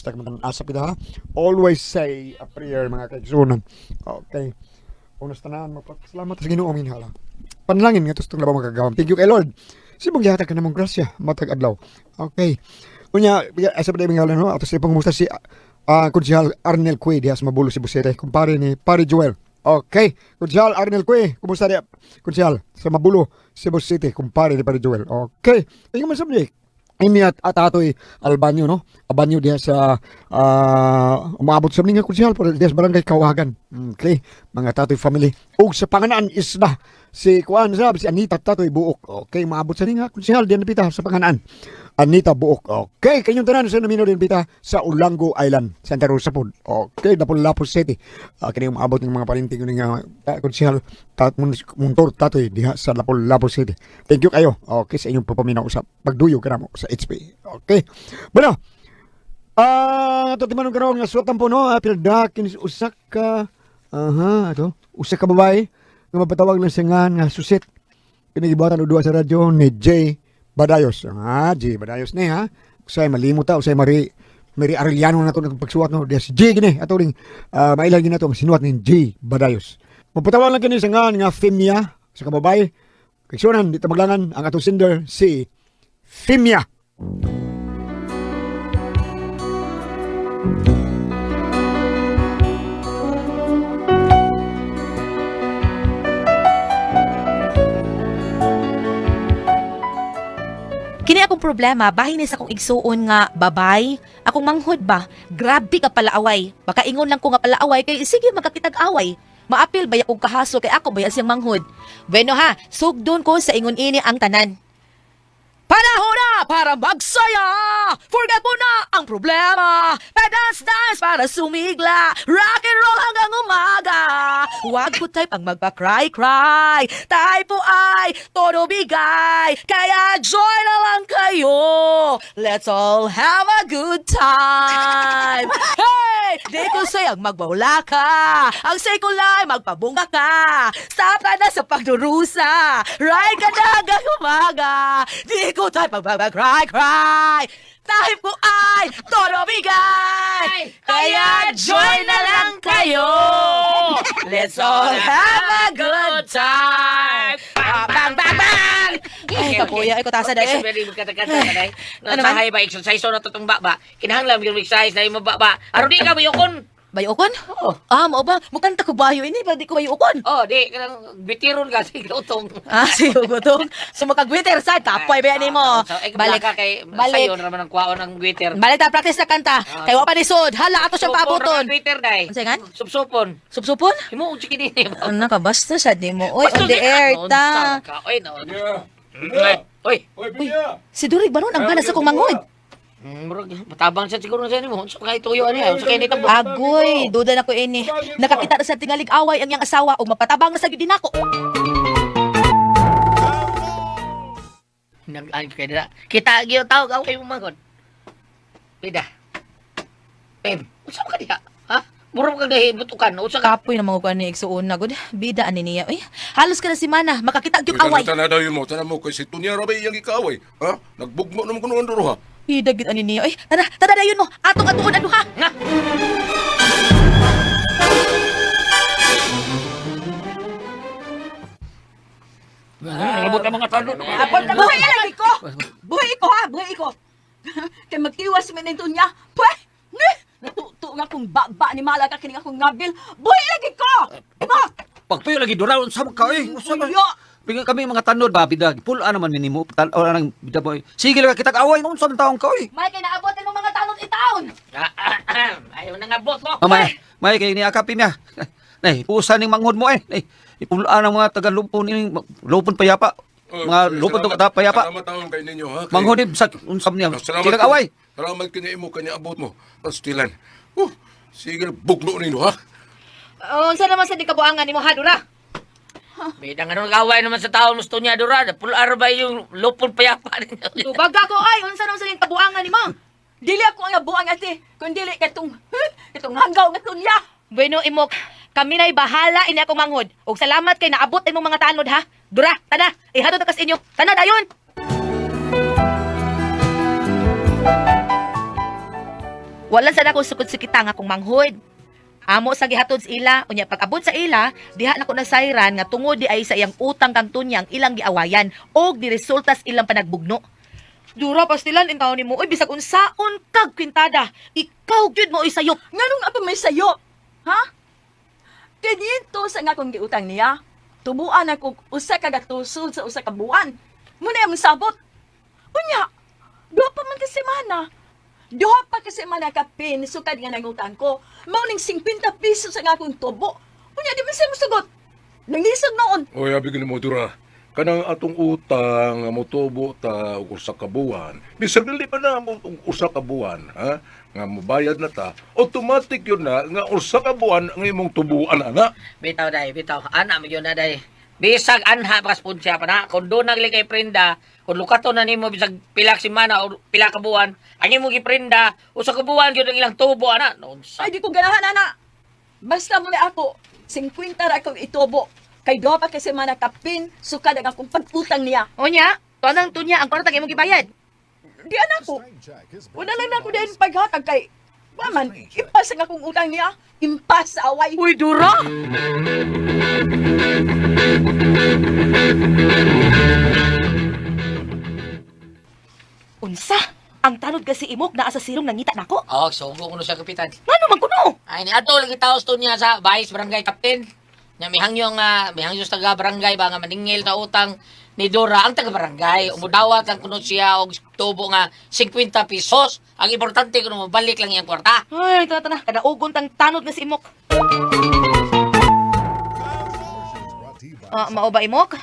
Basta ka asa pida ha. Always say a prayer mga kaigsunan. Okay. Unas tanan magpasalamat sa Ginoo minhala. Panalangin nga tustong labang magagawam. Thank you kay Lord. Sibong gihatag ka namong grasya matag adlaw. Okay. Unya asa pa mga no ato sa pangumusta si Konsehal Arnel Cue diha sa Mabulo Cebu City, kumpare ni Pare Joel. Okay, Konsehal Arnel Cue, kumusta diha? Konsehal sa Mabulo Cebu City, kumpare ni Pare Joel. Okay. Ingon man sa ini at atoy Albanyo no. Abanyo diha sa umaabot sa mga konsehal pero diha sa barangay Kawagan. Okay, mga tatoy family. Ug sa panganaan isda si kuan sab si Anita Tatoy Buok. Okay, maabot sa ninga konsehal diha napita sa panganaan. Anita Buok. Okay, kanyong tanan sa namino din pita sa Olango Island, Santa Rosa pod. Okay, Lapu-Lapu City. Kini maabot ng mga parinting nga konsehal tat muntor tatoy diha sa Lapu-Lapu City. Thank you kayo. Okay, sa inyong papaminaw sa pagduyo kanamo sa HP. Okay. Bueno, ato timanong karon nga suwatan po no, pilda kini usa ka aha ato, usa ka babae nga mapatawag lang sa ngan nga susit. Kini gibuhatan og duwa sa radyo ni J Badayos. Ah, J Badayos ni ha. Usay malimot ta, usay Mari Mary Arellano na to natong pagsuwat no. Diya si J gini ato ring mailan gini ato ang sinuwat ni J Badayos. Mapatawag lang kini sa ngan nga Femia sa kababae. Kaysunan di ta maglangan ang atong sender si Femia. Kini akong problema, bahin ni sa akong igsuon nga babay, akong manghod ba? Grabe ka palaaway. Baka ingon lang ko nga palaaway kay sige magkakitag away. Maapil ba akong kahaso kay ako ba siyang manghod. Bueno ha, sugdon ko sa ingon ini ang tanan. Panahon na para magsaya! Forget mo na ang problema! Pa-dance dance para sumigla! Rock and roll hanggang umaga! Huwag ko type ang magpa-cry-cry! Type po ay todo bigay! Kaya join na lang kayo! Let's all have a good time! Hey! Di ko sayang magbawla ka! Ang say ko lang magpabunga ka! Stop ka na sa pagdurusa! Ride ka na hanggang umaga! Di ko type ang magpa-cry-cry! Type ko ay todo bigay! Kaya join na lang kayo! Let's all have a good time! Bang, bang, bang! Ay, kapuya. Ay, kutasa Okay, na eh. so very magkata-kata na day. Ano man? Sa ba exercise na tutong ba? Kinahanglan gyud exercise na imo ba ba. Aron di ka bayokon. Bayokon? Oo. Ah, mao ba? Mukanta ko bayo ini, pero di ko bayokon. Oh, di kanang bitiron ka sa utong. Ah, sige, gutong. So, makagwiter sa, kapoy ba yan mo? Ay, Balik. balik kay Balik. sayo na naman ang kwaon ang gwiter. Balik ta, practice na kanta. Ah, Kay wa pa ni Sod. Hala, ato siyang paabuton. Gwiter day. Unsa nga? Supsupon. Supsupon? Himo og chicken ini. Ano ka, basta sa di mo. Oy, on the air, ta. Oy, no. Yeah. Oy. Oy, Pinya! Si Durig ba nun? Ang bala sa kong manghod. Murag matabang siya siguro sa nimo. Unsa kay tuyo ani? Unsa kay nitabo? Agoy, duda na ko ini. Nakakita na sa tingalig away ang iyang asawa ug mapatabang na sa gyud nako. Nag ay kay dira. Kita gyud tawag away mo manghod. Pida. Pem, unsa ka diha? Ha? Murag kag dahi butukan. Unsa ka? Kapoy na mga kuan ni igsuon na gud. Bida ani niya. Uy, halos ka na si Mana, makakita gyud away. Tana daw yun mo, tana mo, kay si Tunya Rabay iyang ikaaway. Ha? Nagbugmo naman kuno ang duro, ha? Bida gyud ani niya. Uy, tara, tara dayon mo. Atong atuon ano ha. Nga. Nalabot ang mga talo. Apon na Buhay lagi ko! Buhay ko ha! Buhay ko! Kay magtiwas man nito niya. Pwe! Ni! Natuto nga kung baba ni Malaga kini akong ngabil. Buhay lagi ko! Ma! Pagpuyo lagi dura unsa man ka eh. Unsa man? Uyo! Bigyan kami mga tanod ba bida. Pul naman minimo tan o nang bida boy. Sige lang kitag away unsa man taong ka oy. May kay naabot ang mga tanod itaon. Ayaw na nga bot mo. Mamay, may kay ni akapi niya. Nay, pusa ning manghod mo eh. Nay, ipul-an ang mga taga lupon ning lupon payapa. Oy, Mga oy, lupon salamat- to payapa. Salamat taon kay ninyo, ha? Kay- Manghod sa unsa man niya. Salamat Kitag away. Salamat kini imo kanya abot mo. Pastilan. Sige, bugno ninyo, ha? Unsa naman sa di kabuangan nimo ha, Dura? Bida nga nung gaway naman sa taon gusto niya dura. Pul ba yung lupon payapa ninyo. Tubag ako ay unsa naman sa di kabuangan nimo? Dili ako ang abuang ate. Kung dili katong katong hanggaw nga tunya. Bueno imok, kami na'y bahala ini akong manghod. Og salamat kay naabot imong mga tanod ha. Dura, tana, ihatod na kas inyo. Tana dayon. Wala sa nako sukod kita nga akong manghod. Amo sa gihatod sa ila, unya pag-abot sa ila, diha nako nasayran nga tungod di ay sa iyang utang kang tunyang ilang giawayan og diresulta sa ilang panagbugno. Dura pastilan in taon nimo, oy bisag unsaon kag kwintada, ikaw gyud mo sayop. Nganong apa may sayo? Ha? Kininto sa nga akong giutang niya. Tubuan ako usa ka gatusod sa usa ka buwan. Muna yung sabot. Unya, duha pa man kasi mana. Duha pa kasi mana kapin sukad nga nangutang ko. Mao ning 50 pesos sa nga akong tubo. Unya di man siya mosugot. Nangisog noon. Oy, abi mo Dura. Kanang atong utang nga motubo ta og usa ka buwan. Bisan dili pa na mo og usa ka buwan, ha? Nga mobayad na ta, automatic yun na nga usa ka buwan ang imong tubuan ana. Bitaw day, bitaw. Ana mo yun na day. Bisag anha pa sponsya pa na. Kung doon nagli kay prenda, kung lukato na nimo bisag pila ka semana o pila ka buwan, ang imong giprinda, usa ka buwan gyud ang ilang tubo ana. Noon sa Ay, di ko ganahan, ana. Basta mo na ako, 50 ra akong itubo. Kay duha pa kasi mana kapin, sukad ang akong pag-utang niya. Unya, tuanang tunya ang kwarta imong gibayad. Di anak ko. Wala lang na ako din paghatag kay Waman, impas ang akong utang niya. Impas sa away. Uy, Dura! Unsa? Ang tanod kasi imok naa sa silong nangita nako. Oh, sugo ko no siya kapitan. Ngano man kuno? Ay ni ato lagi taos to niya sa Vice Barangay Captain. Nya mihangyo nga mihangyo sa taga barangay ba nga maningil ta utang ni Dora ang taga barangay. Umudawat lang kuno siya og tubo nga 50 pesos. Ang importante kuno mobalik lang iyang kwarta. Ay, tana tana, kadaugon tang tanod nga si imok. Ah, mao ba imok?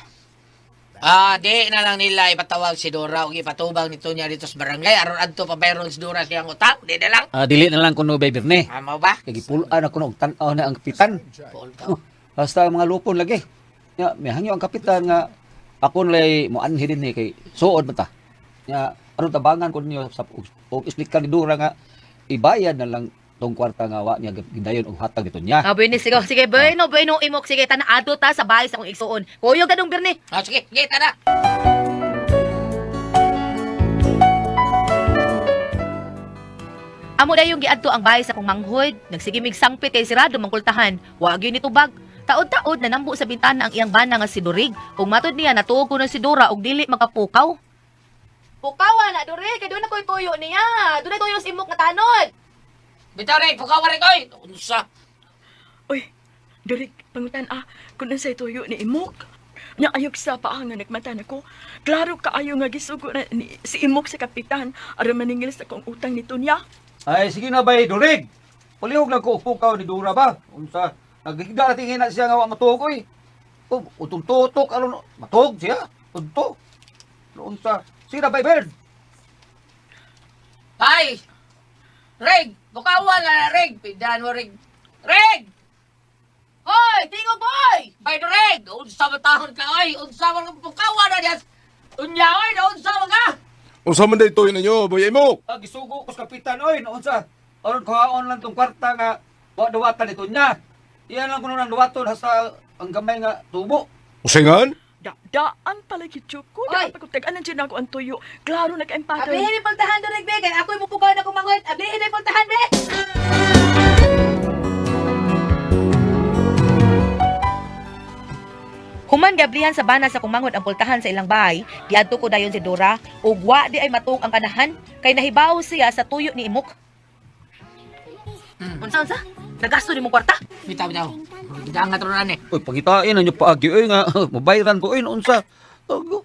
Ah, di na lang nila ipatawag si Dora og ipatubang nito niya dito sa barangay aron adto pabayron si Dora siyang utang. Di na lang. Ah, dili na lang kuno bay Birne. Ah, mao ba? Kay gipulaan ako og tan-aw na ang kapitan. Paul ka. Oh, basta ang mga lupon lagi. Ya, mihangyo ang kapitan nga ako nalay moanhi din ni kay suod man ta. Ya, aron tabangan ko ninyo sa og explicar ni Dura nga ibayad na lang tong kwarta nga wa niya gidayon og hatag dito niya. Ah, bueno, sige, sige, bueno, bueno, imok, sige, tana adto ta sa bahay sa akong igsuon. Kuyog kadong birne. Ah, sige, sige, tara. Amo dayong giadto ang bahay sa akong manghod, nagsigimig sangpit kay sirado mangkultahan. Wa gyud ni tubag. Taod-taod nanambo sa bintana ang iyang bana nga si Durig. Ug matod niya natuog ko na si Dora og dili makapukaw. Pukawa na Durig, kay doon ako'y tuyo niya. Doon ay tuyo sa imok nga tanod. Bitaw rin, pukaw rin koy. Unsa? Uy, Durik, pangutan ah, kung sa tuyo ni Imok. Nya ayog sa paa nga nagmata nako. Klaro kaayo nga gisugo na ni, si Imok sa kapitan aron maningil sa akong utang nito niya. Ay sige na bay Durig. Palihog lang ko og pukaw ni Dura ba. Unsa naghigda na tingin na siya nga wa matuog oy. Oh, utong tutok aron matuog siya. Udto. Unsa? Sige na bay Bird. Ay! Reg! Bukawa na, Reg! Pindahan mo, Reg! Reg! Hoy, tingog boy! Bay, Reg! Unsa ba tahon ka, oy? Unsa ba bukawa na diyan? Unya, oy! Unsa ba ka? Unsa man daytoy ninyo, boy imok? Ah, gisugo ko sa kapitan oy, noon sa aron kuhaon lang tong kwarta nga wa duwatan nito niya. Iyan lang kuno nang duwaton hasta ang gamay nga tubo. Usingan? Da, daan pala gitsuk ko. Oy! Daan pa ko tag-anan dyan ako ang tuyo. Klaro nag-empatay. Ablihin ni pultahan Durig be, kay ako'y mupukaw na akong manghod. Ablihin ni pultahan be. Human gablihan sa bana sa kumanghod ang pultahan sa ilang bahay, giadto ko dayon si Dora ug wa di ay matuog ang kanahan kay nahibaw siya sa tuyo ni Imok. Unsa unsa? Nagasto nimo kwarta? Bitaw, bitaw. Gidangat ron ani. Oy, pangitain na niyo paagi oy nga mabayran ko oy noon sa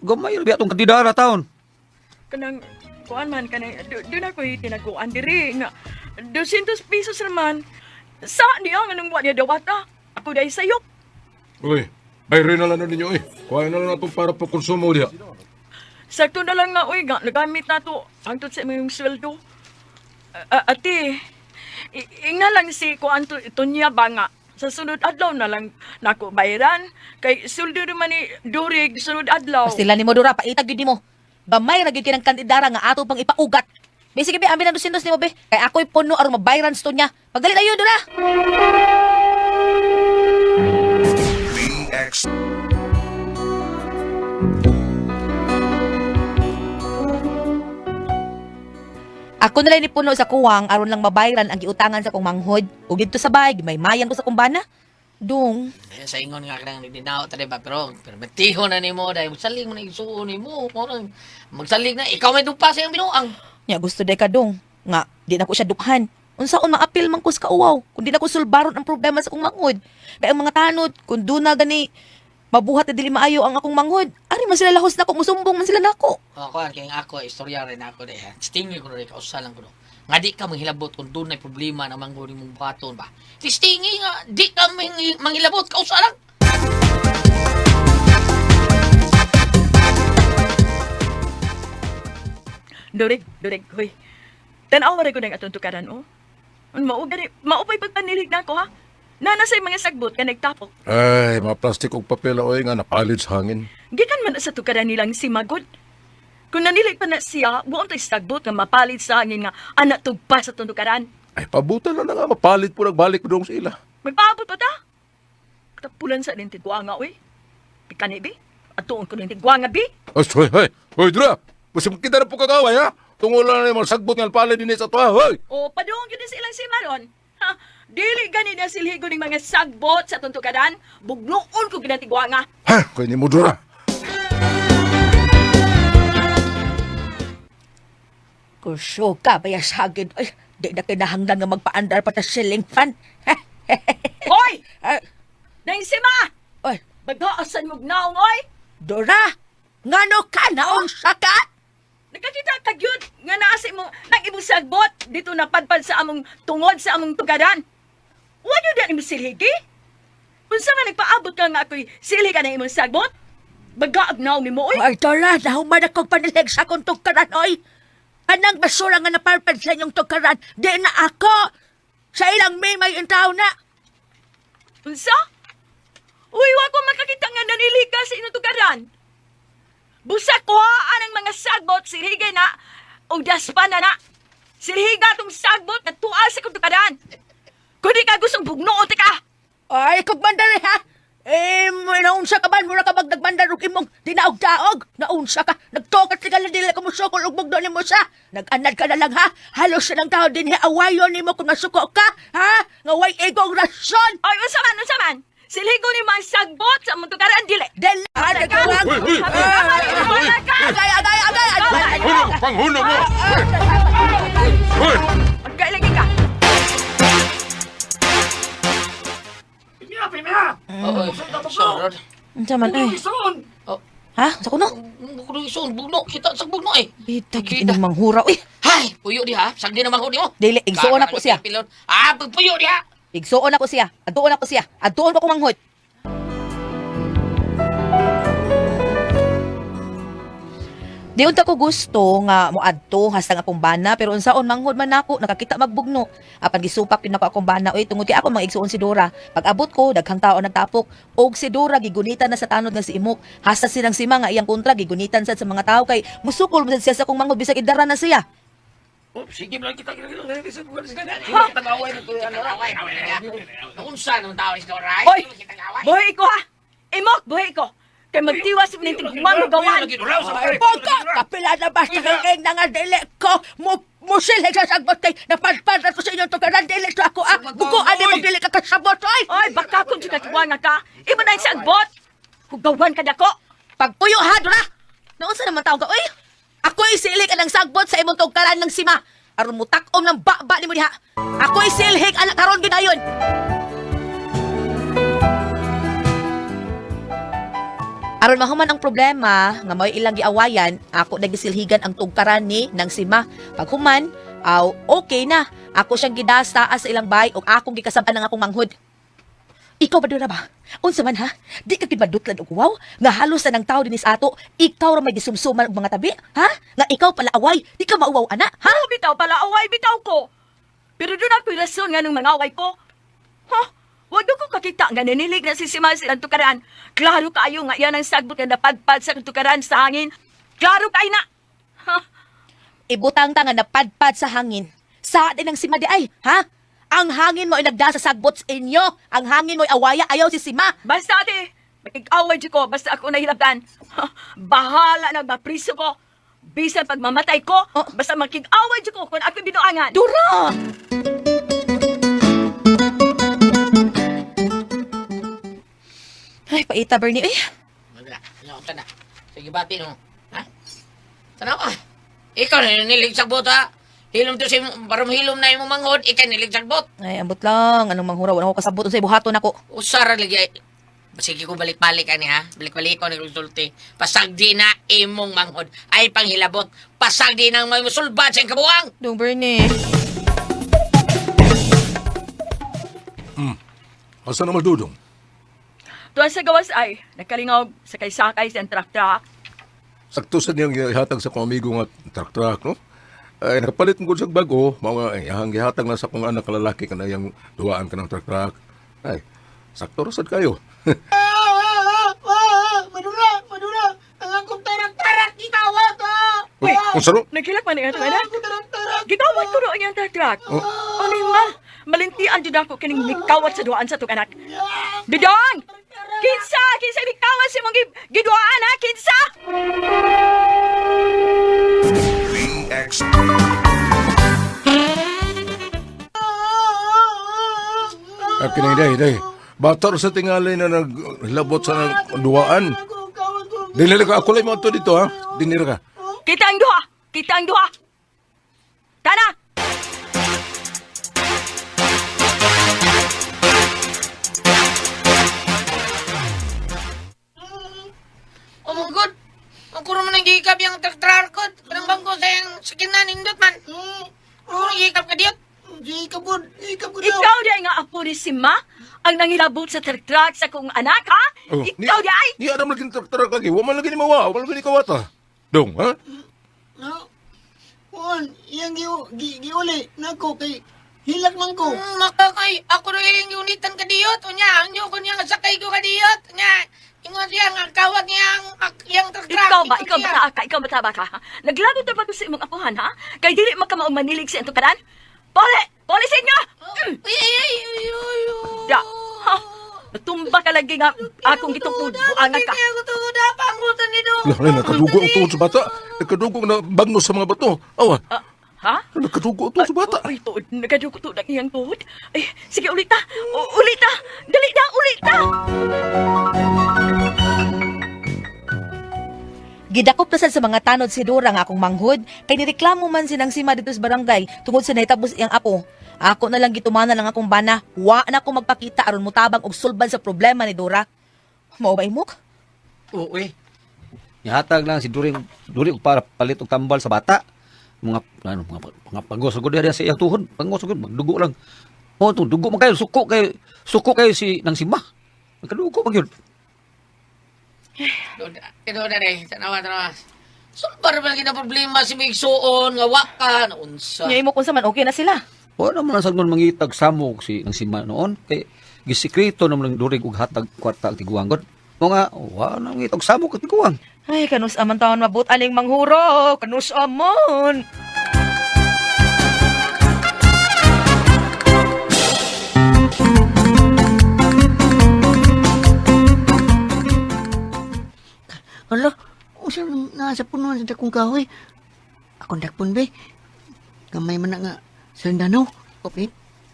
gamay ra biya tong kandidara taon. Kanang, kuan man, kanang, doon ako tinaguan diri nga, 200 pesos naman. Sa niya, nga nung wa niya dawata. Ako dahil sayop. Uy, bayrin na lang na ninyo eh. Kuha na lang natong para pa konsumo diha. Sakto na lang nga, uy, nga, nagamit na to. Hangtod sa imong sweldo. Ate, ingna lang si kuan to, Tonya ba nga. Sa sunod adlaw na lang nako bayaran. Kay sweldo naman ni Durig, sunod adlaw. Pastila nimo Dora, paitag gyud nimo. Gamay ra gyud kay ng kandidara nga ato pang ipaugat. Be sige be, amin ang 200 nimo be. Kay ako'y puno aron mabayran sto niya. Pagdali na yun Dora. BX Ako na lang ni puno sa kuwang aron lang mabayran ang giutangan sa kong manghod. Ug didto sa bay, gimaymayan ko sa kong bana. Dung, Eh, sa ingon nga kanang nagdinaw ta ba pero pero batiho na nimo dahil magsalig mo na igsuon nimo murag magsalig na ikaw may dupa sa iyong binuang. nya gusto day ka dong. Nga, di na ko siya dukhan. Unsaon maapil man ko sa kauwaw kung di na ko sulbaron ang problema sa akong manghod. Kay ang mga tanod, kung doon na gani mabuhat na dili maayo ang akong manghod, ari man sila lahos nako, musumbong man sila nako. O kuan kay ako istorya rin ako dai ha. Stingy ko rin kausa lang ko no. Nga di ka manghilabot kung doon na problema na manghod nimong buhaton ba. Stingy nga di ka manghilabot kausa lang. Durig, durig, hoy. Tanawa rin ko ng atong tukaran, oh. Mao gani, mao pa'y pagpanilig na ako, ha? Nana sa mga sagbot ka nagtapok. Ay, mga plastik og papel oy nga napalid sa hangin. Gikan man na sa tukaran nilang si Magod. Kung nanilig pa na siya, buong to'y sagbot nga mapalit sa hangin nga anak tugpa sa atong tukaran. Ay, pabutan na na nga, mapalit po, nagbalik po doon sa ila. Magpaabot pa ta. Katapulan sa rin tigwa nga, oy. Pikani, bi. Atuon ko rin tigwa nga, bi. Ay, hoy, hoy, hoy, Dra! Basta kita na po kagaway, ha? Tungol na naman, sagbot nga palid din sa tuwa, hoy! O, padung yun sa ilang simaron. Ha? Dili gani na silhigo ning mga sagbot sa atong tukaran. Bugnoon ko ginatigwa nga. Ha, kaya ni mo, Dra! Kurso ka, bayasagin. Ay, di na kinahanglan nga magpaandar pa ta ceiling fan. Hoy! Ay, Nang sima! oy, Bagaasan mo gnaong, oy! Dora, ngano ka naunsa ka? Nakakita ka gyud nga naa sa imong nang imong sagbot dito napadpad sa among tungod sa among tugaran. Wa gyud na imong silhigi. Unsa man nagpaabot ka nga ako'y silhi ka ng imong sagbot? Bagaag naong nimo oy. Ay, Dora, nahuman akong panilig sa akong tugkaran, oy. Anang basura nga naparpad sa inyong tugkaran, di na ako. Sa ilang may may intaw na. Unsa? Uy, wa ko makakita nga nanili ka sa inyong tugaran. Busa kuhaan ang mga sagbot silhigi na og daspa na na. Silhiga tong sagbot na tuwa sa akong tugaran. Kung di ka gustong bugnoon ka. Ay, kog mandari, ha? Eh, naunsa ka man, mura ka magdagmandar og imong dinaog-daog. Naunsa ka, nagtokat ka lang dili ka musukol ug mugdo nimo sa. Nag-anad ka na lang, ha? Halos sa lang tao din awayon nimo kung masuko ka, ha? Nga way igong rason. Ay, unsa man, unsa man? Silhigo ni mga sagbot sa among tugaran dili. Dili, ha? Nagkuwang. Uy, uy! Agay, agay, agay, agay. Hunong, panghunong mo! Hoy! Hoy! Magkailagi ka. Oo, sorry. Unsa man ay? Oh, Ha? Sa kuno? kuno isuon bugno kita sa bugno eh. Bita gid ining manghura uy. Hay, puyo diha, sagdi na manghud nimo. Dili, igsuon ako siya. Ah, pagpuyo diha. Igsuon ako siya. Adtuon ako siya. Adtuon ko manghod. Di unta ko gusto nga moadto hastang akong bana pero unsaon manghod man nako nakakita magbugno. Apan gisupak yun nako akong bana oy tungod kay ako mga igsuon si Dora. Pag abot ko daghang tao nagtapok og si Dora gigunitan na sa tanod nga si Imok. Hasta silang sima nga iyang kontra gigunitan sad sa mga tao kay musukol man sad siya sa akong manghod bisag idara na siya. Sige lang kita. Unsa naman tao ni Dora? Hoy! Buhi ko ha! Imok, buhi ko! Kay magtiwas ni tigmang gawan. Ay, boka! Kapila na basta kay kay nga dili ko mo musilhig sa sagbot kay napadpad ko sa inyong tugaran dili to ako ah. Buko ani mo dili ka kasabot oy. Ay, baka kung katiwa nga ka. Imo na yung sagbot. Hugawan ka dako. Pagpuyo ha, Dora! Naunsa naman taong ka oy? Ako'y silig anang sagbot sa imong tugkaran ng sima. Aron mo tak-om ng baba nimo diha. Ako'y silhig anak karon gidayon. Aron mahuman ang problema nga mao'y ilang giawayan, ako nagisilhigan ang tugkaran ni ng sima. Paghuman, aw okay na. Ako siyang gidasta sa ilang bay ug akong gikasab-an ang akong manghod. Ikaw ba Dora ba? Unsa man ha? Di ka gid madutlan og wow nga halos na ng tao dinhi sa ato, ikaw ra may gisumsuman og mga tabi, ha? Nga ikaw pala away, di ka mauwaw ana, ha? Oh, bitaw pala, away bitaw ko. Pero doon ako'y rason nga nung mga away ko. Ha? Wag ko kakita nga nanilig na si Sima sa ilang tukaran. Klaro kaayo nga yan ang sagbot nga napadpad sa tukaran sa hangin. Klaro kaayo na. Ha? Ibutang ta nga napadpad sa hangin. Sa din ang sima di ay, ha? Ang hangin mo ay nagda sa sagbot sa inyo. Ang hangin mo ay awaya ayaw si Sima. Basta ate, makig-away di ko, basta ako nahilabtan. Ha, bahala na mapriso ko. Bisan pag mamatay ko, Oh. basta makig-away jud ko kung ako binuangan. Dura! Ay, paita, Bernie. Ay, Wala. Ano ka na? Sige, bati no. Ha? Tanaw ka. Ikaw na nilig sa bot, ha? Hilom to si barong hilom na imong manghod, ikaw nilig sa bot. ay ambot lang. Anong manghura? Wala ko kasabot. Unsay buhaton ako. Usara lagi ay. Sige ko balik-balik ani ha. Balik-balik ko ni resulti. Pasagdi na imong manghod ay panghilabot. Pasagdi na may musulbad sa iyong kabuang. Dong, Bernie. Asa na madudong? Tuwan sa gawas ay, nagkalingaw sa sakay sa truck-truck. Sakto sa niyang gihatag sa akong amigo nga truck-truck, no? Ay, nakapalit mo sa bago, mga ay, ang gihatag na sa akong anak na lalaki kanayang duwaan ka ng truck-truck. Ay, sakto ra sad kayo. Madura, madura. Ang akong tarak-tarak gitawat ha. Uy, unsa ro? Nagkilak man ang atong anak. Gitawat ko roon yung truck-truck. Oh. Ano yung mal? Malintian jud ako kining mikawat sa duaan sa atong anak. Didong! Kinsa! Kinsa mikawat sa imong giduaan ha? Kinsa! Ay, kinay day, day. Bata ra sa tingali na naglabot sa duwaan. Dili ra ka, ako lang mo ato dito, ha? Dili ra ka. Kita ang duha! Kita ang duha! Tana! Oh my God. Ang kuro man ang gikap yung truck-truck ko. Kanang bangko sa iyang sakinan nindot man. Kuro gikap ka diyot. Ikaw di ay nga apo ni Sima ang nangilabot sa truck-truck sa kong anak, ha? Oh, Ikaw di ay! Ni adam lagi truck-truck lagi. Wa man lagi ni mawa, wa man lagi ni kawata. Dong, ha? No. Juan, iyang giuli nako kay hilak man ko. Makakay, ako rin yung unitan ka diyot. Unya, ang ko niya, nga sakay ko ka diyot. Unya, ingon siya, nga kawat niya ang iyang truck-truck. Ikaw ba? Ingon Ikaw siya. ba ka? Ikaw ba ka? ha? Naglagot na ba ko sa imong apuhan, ha? Kay dili makamaong manilig sa intong kanan? Pole! Pole sa inyo! Oh, Ay, ay, ay, ay, ay, ay. Ya. Ha? Natumba ka lagi nga akong gitupod. Buangan ka. Hindi ako tuda, pangutan ni Dong. Lah, lah, nakadugo ang tuhod sa bata. Nakadugo na bagno sa mga bato. Awa, Ah, ha? nakadugo ang tuhod sa bata. Ay, tuod. Nagadugo tuod ang iyang tuhod. Ay, sige, ulit ta. Ulit ta. Dali na, ulit ta. Gidakop na sad sa mga tanod si Dora nga akong manghod kay nireklamo man sinang sima dito sa barangay tungod sa nahitabo sa iyang apo. Ako na lang gitumanan ang akong bana. Wa na ko magpakita aron motabang og sulbad sa problema ni Dora. Mao ba imok? Oo, eh. Nihatag lang si During During og para palit og tambal sa bata. Mga ano mga mga pangos gud diha sa iyang tuhod, pangos gud magdugo lang. Oh, to dugo man kayo, suko kayo si nang sima. Nagkadugo man gyud. Tuda na eh. Tanawa, tanawa. Sulbar ba lagi na problema si Migsuon, nga waka, na unsa. Nya imo kung sa man okay na sila. Wala naman ang sagnon mangitag samok si nang sima noon kay gisikreto naman ng During og hatag kwarta ang tiguang gud. Mo nga wa na mangitag samok ang tiguang. Ay, kanus aman taon mabut aling manghuro. Kanus amon. Hala, unsa man naa sa punuan sa dakong kahoy? Akong dakpon be. Gamay man na nga sa danaw. Okay.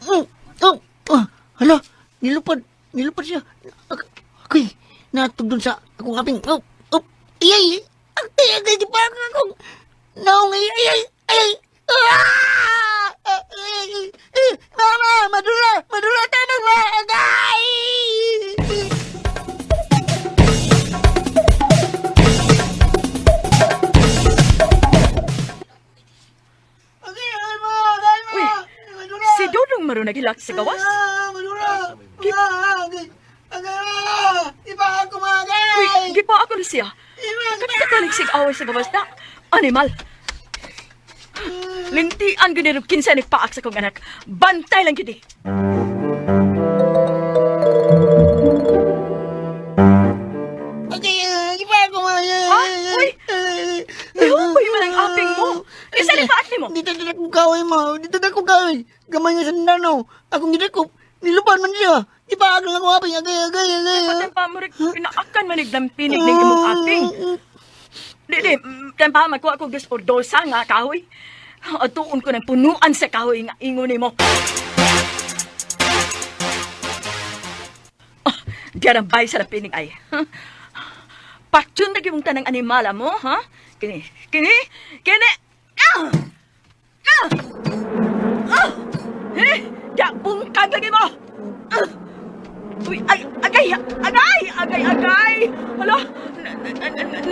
Oh, oh, oh, hala, nilupad, nilupad siya. Ako'y natug dun sa akong aping. Oh, oh, iyay, agay, agay, di pa akong naong, ay, ay, ay, ay, ah! Ay, ay, ay, Mama, madula, madula, tanong na, agay! Agay, agay, ma, agay, ma! Uy, Madula! Si Dudong maroon naghilak sa gawas. Ah, madula! Ah, agay, agay, ma! Di pa ako, ma, agay! Uy, gipa ako na siya. Katalig sig away sa gawas na. Animal. Lintian gud ni kinsa nagpaak sa kong anak. Bantay lang gid eh. Agay, ah, di pa ako, ma! Ha? Uy! Nihukoy man ang aping mo. Kinsa nagpaak nimo? Dito na akong kahoy, ma. Dito na akong kahoy. Gamay nga sa nanaw. Akong gidakop. Nilupan man siya. Di pa ako lang akong aping. Agay, agay, agay. Patay pa mo rin pinaakan man nagdampinig ng imong aping. Di, di, kan pa magkuha ko dos por dosa nga kahoy. Atuon ko ng punuan sa kahoy nga ingon nimo. Ah, diyan ang bay sa lapinig ay. Patyon na gyud tanang animala mo, ha? Kini, kini, kini. Ah! Ah! Ah! Eh, di bungkag lagi mo. Ah! Uy, ay, agay, agay, agay, agay. Hala,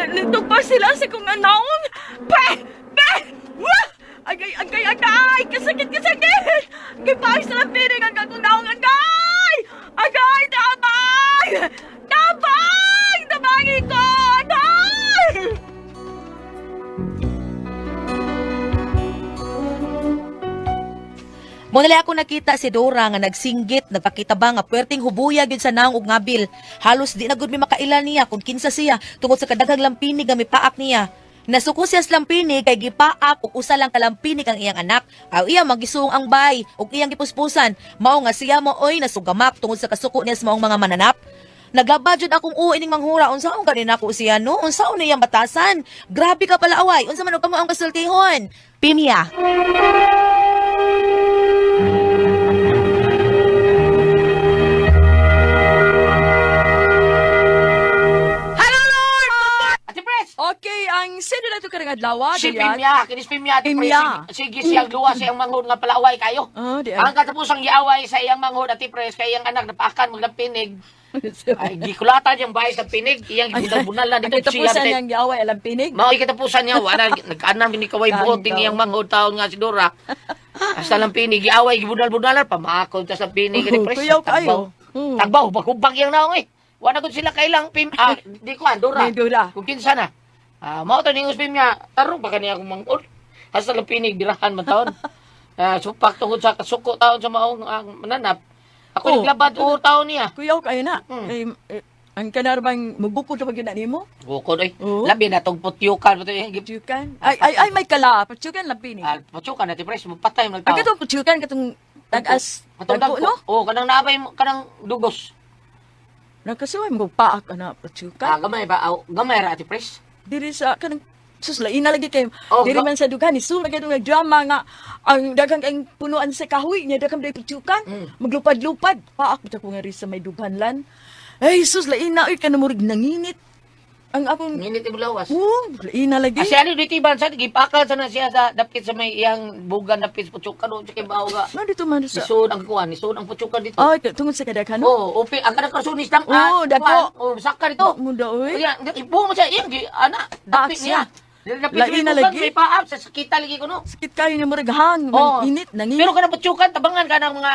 nagtugpa sila sa kong anaon. Pe, pe, wah! Agay, agay, agay! Kasakit, kasakit! Gipay sa lampiring ang akong naong agay! Agay, tabang! Tabang! Tabangin ko! Agay! Muna ako nakita si Dora nga nagsinggit, nagpakita ba nga puwerteng hubuya gyud sa naong ug ngabil. Halos di na gud mi makaila niya kung kinsa siya tungod sa kadaghang lampinig nga mipaak niya. Nasuko siya sa lampinig kay gipaak ug usa lang ka lampinig ang iyang anak. Aw iya magisuong ang bay ug iyang gipuspusan. Mao nga siya mooy nasugamak tungod sa kasuko niya sa maong mga mananap. Naglaba jud akong uo ining manghura unsaon gani nako siya no unsaon niyang batasan. Grabe ka pala away unsa man og kamo ang kasultihon. Pimya. Ate Pres! Okay, ang sino na ito karang adlaw? Si Pimya, kinis Pimya, Ate Pres. Pimya. Sige siyang luwa siyang manghod nga palaway kayo. Oh, di Ang katapusang giaway sa iyang manghod, Ate Pres, kay iyang anak napaakan maglampinig. Ay, gikulatan yung bahay sa pinig, iyang gibunal-bunal na Ang dito siya. katapusan niyang giaway alam pinig. Mao katapusan niya, wala nag-anam ni kaway buot Kain iyang manghod taon nga si Dora. Hasta lang pinig, giaway gibunal-bunalan pamaakon ta sa pinig ni Oh, Pres. kuyaw kayo. Mm. Tagbaw, baghubag yang naong eh. Wala gud sila kailang pim ah, di ko ah, Dora. Ni Dora. Kung kinsa na. Ah, mao to ning uspim niya, tarong pa kaniya akong manghod. Hasta lang pinig dirahan man taon. Ah, supak tungod sa kasuko taon sa maong mananap. Ako Oh. naglabad o taon niya. Kuyaw kayo na. Mm. Eh, eh, ang kanarbang mabukod na pag yun na nimo. Bukod oy. Oo. Labi na tong putyukan mo to eh. Patyukan. Ay, ay, ay, may kala. Patyukan lang pinig. Ah, putyukan na ti pres, mapatay mo Ang nagtao. katong patyukan, katong tagas. Katong Dagko, dagko. no? Oh, kanang naabay mo kanang dugos. Nakasuway mo paak ana patyukan. Ah, gamay ba? Aw, gamay ra ati pres. Diri sa kanang sus laina lagi kay Oh, diri ga- man sa dughan ni sul lagi nga drama nga ang daghang ang punuan sa kahoy nya daghang day patyukan. Maglupad-lupad paak bitaw ko nga ri sa may dughan lan. Ay sus laina oy kanang murig nanginit. Ang akong Nginit imong lawas. Oh, laina lagi. Ah, siya ni dito iban sa gipakal sa na siya sa dapit sa may iyang bugan dapit sa putyukan o sa kay bawo ga. No, dito man sa. Nisuod ang kuan, nisuod ang putyukan dito. Ay, tungod sa kadaghan no? Oh, upi ang kanang karsunis lang. Oo, dako. Oh, saka dito. Muda oy. Kaya, ibuo mo siya, iyang, ana, dapit Paak siya. niya. Dapit sa may Lain na bugan, lagi. may paap, sa sakita lagi ko no. Sakit kayo niya murag hang, Oo. init, nanginit. Pero kanang putyukan, tabangan ka ng mga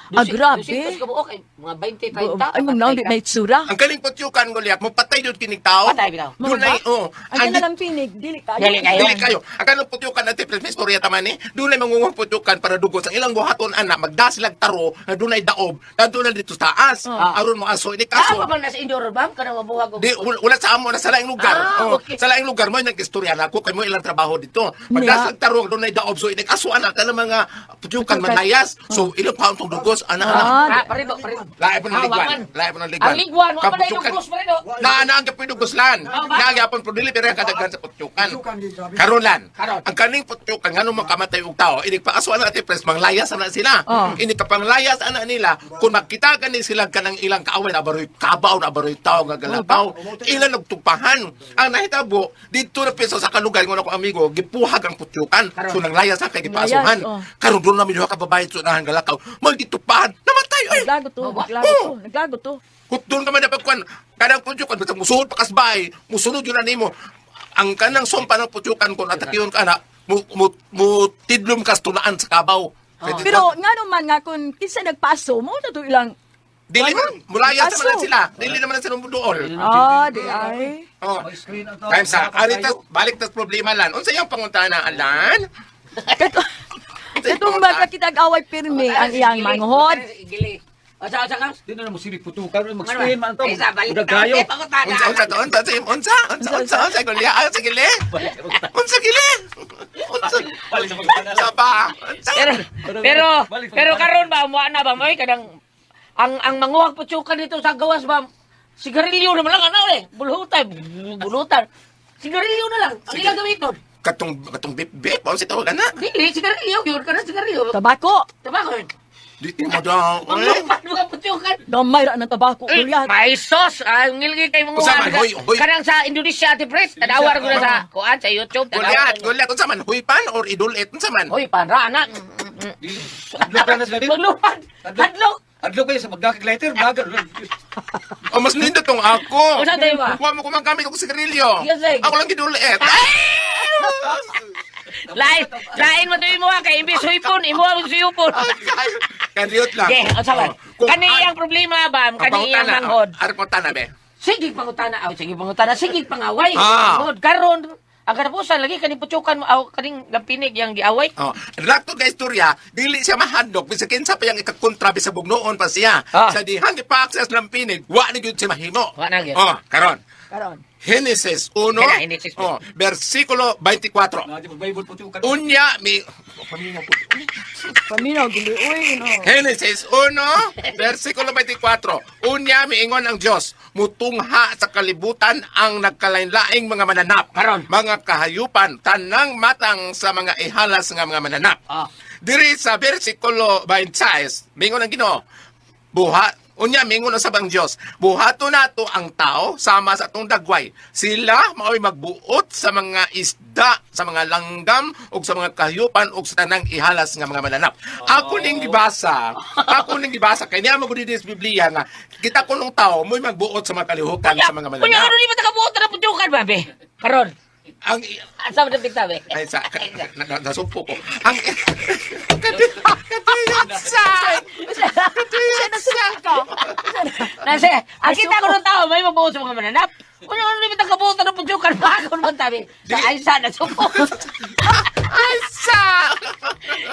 Ah, grabe. 200 ka buok, eh, mga 20, 30. Ay, mong naon, di may itsura. Ang kaling putyukan Goliath, mo patay jud kining tao. Patay bitaw. Dunay, oh. Ang kanalang pinig, dili kayo. Dili kayo. Dili kayo. Ang kanang putyukan ati pres istorya taman ni. Dunay mangunguhang putyukan para dugos ang ilang buhaton ana magdasilag taro na dunay daob na dunay dito sa taas. Aron mo aso ini Ah, kaso. pa bang nasa indoor bang? Kanang mabuhag og Di wala sa amo na sa laing lugar. Ah, Oh, okay. sa laing lugar mo nag-istorya na ako kay mo ilang trabaho dito. Magdasag taro dunay daob so ini kaso ana kanang mga putyukan manlayas. So ilang paon tong dugos ana ana. Ah, Ah, parito, parito. Lahi po ng Ah, ligwan. waman. Lahi po ng ligwan. Ang ligwan, wa pa na Kaputyukan. dugos parito. Na ana ang kapidugoslan. Ah, ba? Nagyapon po dili pero ang kadaghan sa putyukan. Putyukan, di, grabe. Karon lan. Karon. Ang kaning putyukan ngano makamatay og tao, ini paaso ana ati pres manglayas ana sila. Oh. Ini kapanglayas ana nila kung makita gani sila kanang ilang kaaway na baroy kabaw na baroy tao nga galakaw, ilang nagtupahan. Ang nahitabo didto na piso sa kalugar ngon ako amigo, gipuhag ang putyukan. So nanglayas sa kay gipaasuhan. Layas, oh. Karon doon namin duha ka babae sa galakaw, magditupahan, namatay oy. Naglago to, naglago to, naglago to. Kung doon ka man dapat kuan, kanang putyukan, basta musuod pa kasbay, musunod yun na nimo. Ang kanang sumpa ng putyukan kung atakiyon ka na, mu tidlom kas tunaan sa kabaw. Kaya di Pero ba- nga naman nga kung kinsa nagpaso mo na to ilang dili man, mulaya Aso. sa man sila. Dili naman na sila muduol. Ah, di ay. Oh. May screen ang tao. Time sa, ari tas, balik tas problema lan. Unsa iyang pangutana, Alan? Kato, katong magkakitag-away pirmi ang iyang manghod. Gili. Asa asa ka? Di na mo silip putukan, mag-screen man to. Isa balik Udag kayo. ta. Pangutana. Unsa, unsa, to, unsa, unsa, unsa, unsa, unsa, unsa, guli, ah, unsa, gili? Unsa, gili? Unsa, Balik sa pangutana. unsa ba? Unsa? Pero pero pero karon ba mo na ba moy kanang ang manguhag putsukan dito sa gawas ba sigarilyo naman lang ano eh bulhutan bulutan. Sigarilyo na lang. Ang Sige. ilang gamiton. Katong katong bip-bip, o si tawag ana. Dili, sigarilyo. Yun ka na, sigarilyo. Tabako. Tabako yun. Di mo daw. Eh. Maglupad mga putyukan. Gamay ra ng tabako, Eh, Goliath. may sos. Ah, ngilgi kay mga Unsa man, hoy, hoy. Kanang sa Indonesia, Ate Pres. Tanawar ko na sa kuan sa YouTube. Tanawar Goliath, ko. Goliath, unsa man huypan or idulit, unsa man? Hoy, panra anak. Adlok na sila din. Maglupad. Hadlok. Adlok kayo sa magdakag-lighter. Bagal. O mas nindot tong ako. Unsa tayo ba? Wa mo kumagamit og sigarilyo. Yes, eh. Ako lang gidulit. Lain, lain mo tayo mo kay imbis huypon, imo ang suyupon. Kaniyot lang. Okay, unsa man? Oh, kung Kani ay- ang problema ba? Ang Kani ang pangutana, manghod. oh, Arang pangutana, be. Sige pangutana, aw sige pangutana, sige pangaway. Ah. Manghod karon ang katapusan lagi kaning putyokan mo aw kaning lampinig yang giaway. Oh, rakto ka istorya, dili siya mahadlok bisag kinsa pa yang ikakontra bisag bugnoon pa siya. Ah. Sa dihang gipa-access ng pinig, wa na gyud siya mahimo. Wa na gyud. Oh, karon. Karon. Genesis 1, Kaya, Genesis. oh, versikulo 24. Na, di ba Bible putyukan? Unya mi Paminaw guli uy no. Genesis 1, versikulo 24. Unya miingon ang Dios, mutungha sa kalibutan ang nagkalain-laing mga mananap, Karon. mga kahayupan, tanang matang sa mga ihalas nga mga mananap. Ah. Diri sa versikulo 26, mingon ang Ginoo, buha unya mingon usab ang Dios, buhato nato ang tao sama sa atong dagway. Sila mao'y magbuot sa mga isda, sa mga langgam ug sa mga kahayupan ug sa tanang ihalas nga mga mananap. Ako ning gibasa kay niya mo gud sa Biblia nga kita kunong tao mo'y magbuot sa mga kalihukan sa mga Unya mananap. karon di ba takabuot na putyokan ba be? Karon. Ang Asa man dapat tabi? ay sa nasumpo ko. Ang kadiyot sa Siya na siya ka. Nasa, ang kita ko ng tao, may mabuo sa mga mananap. Unya karon di ba takabuot na putyokan ba ako naman tabi? Sa ay sana supo. Ay sa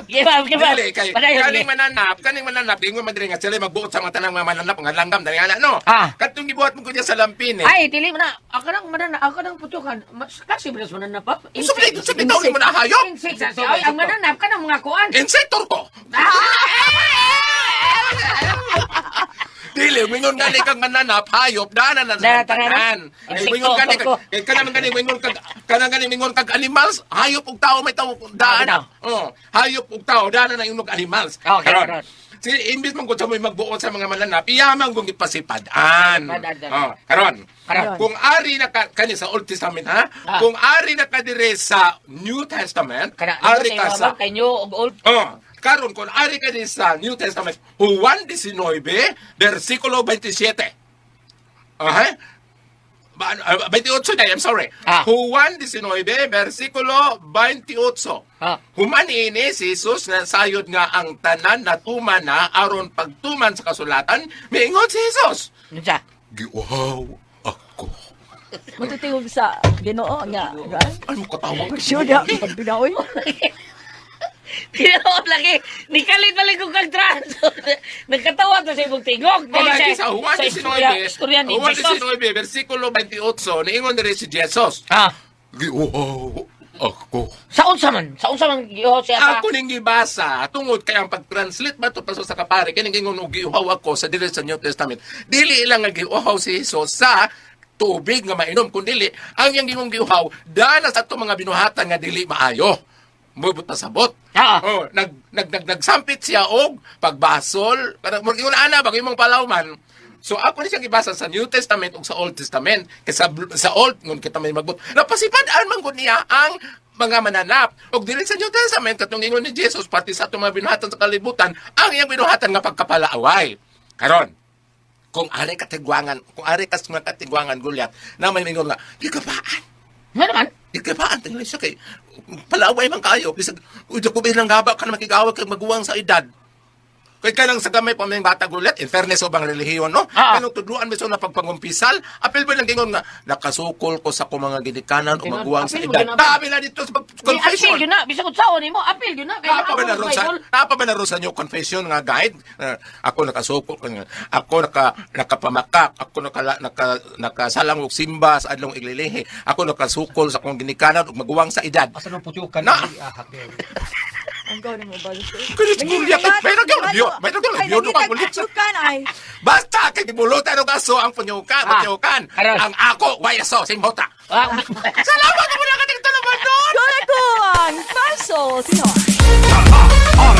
Giba, giba. Dili kay Padayon, kaning sige. mananap, kaning mananap ingon man diri nga sila magbuot sa mga tanang mga mananap nga langgam dali ana no. Ah. Katong gibuhat mo kunya sa lampin eh. Ay, dili mo na. Ako nang mananap, ako nang putukan. Mas kasi ba sa mananap? ah? Usab di usab di taon mo na hayop. Insect sa siya. Ay, ang mananap ka ng mga kuan. Insektor ko. Dili, mingon gani kang mananap, hayop, dana na Dana, sa tanan. tanan. Ay, mingon gani kag kay kanang gani mingon kag kanang gani mingon kag animals, hayop ug tao may tao daan. Oh, hayop ug tao dana na inog animals. Okay, Karon, karon. Si imbis man kung sa mo'y magbuot sa mga mananap, iyaman kung ipasipad-an. Pad-an. Oh, karon. Karon. Kung ari na ka, kani sa Old Testament ha, Ah. kung ari na ka dire sa New Testament, Kana, ari ka sa kay new og old. Oh, karon kung ari ka din sa New Testament, Juan 19, versikulo 27. Okay? 28 na, I'm sorry. Ah. Juan 19, versikulo 28. Ah. Human ini si Jesus na sayod nga ang tanan natuman na aron pagtuman sa kasulatan, miingon si Jesus. Unsa? Giuhaw ako. Matutingog sa Ginoo nga. Ay, mo katawa. Sure da, pagpinaoy. Tinuod lagi. Nikalit balik ko kag trans. Nagkatawa to sa imong tingog. Wala sa Juan sa istorya, 19, istorya ni Juan Jesus. 19, versikulo 28, niingon diri si Jesus. Ah, Giuhaw ako. sa unsa man? Sa unsa man giuhaw siya sa Ako ning gibasa tungod kay ang pag-translate ba to paso sa kapare kining ingon og giuhaw ako sa dili sa New Testament. Dili ilang nga giuhaw si Jesus sa tubig nga mainom kun dili ang iyang gingong giuhaw dana sa atong mga binuhatan nga dili maayo. Mubot pasabot. Ah. Oh, nag nag nag nagsampit siya og pagbasol. Kanang murag ingon ana bag imong palawman. So ako ni siyang gibasa sa New Testament ug sa Old Testament. Kay sa Old ngon kita may magbot. Napasipad-an man gud niya ang mga mananap. Ug dili sa New Testament katong ingon ni Jesus pati sa atong mga binuhatan sa kalibutan, ang iyang binuhatan nga pagkapalaaway. Karon, kung ari katigwangan, kung ari kas mga katigwangan gulyat, na may mingon nga, di ka paan. Nga naman. Di ka paan, tingnan siya kay, palaway man kayo. Bisag, uy, ko bilang gaba ka na makigawag kay maguwang sa edad. Kay kanang sa gamay pa may bata gulat, in fairness o bang relihiyon, no? Ah. Kanang tudluan mi sa na pagpangumpisal, apil ba lang gingon nga, nakasukol ko sa akong mga ginikanan o Tingnan, maguwang sa apil mo edad. ginabang. Tabi na dito sa Di, apil confession. yun na. Bisag unsaon nimo, apil yun na. Kay Napa ba naa na ron sa Bible. napa ba na ron sa new confession nga guide? Ako nakasukol ako nakapamakak, ako nakasalang og simba sa adlong iglilihi. Ako nakasukol sa akong ginikanan ug maguwang sa edad. Asa nang putyukan? Na! Ay, ahak. Ang gawin mo ba? Kaya siguro yan, may nagyo, may nagyo, ka bulit. Nangitag ay. Basta kay gibulutan og aso ang punyukan, Ah, punyukan. karon. Ang ako way aso sing bota. Ah, Salamat mo na kating talaman doon. Doon ako ang paso. Sino? Ah,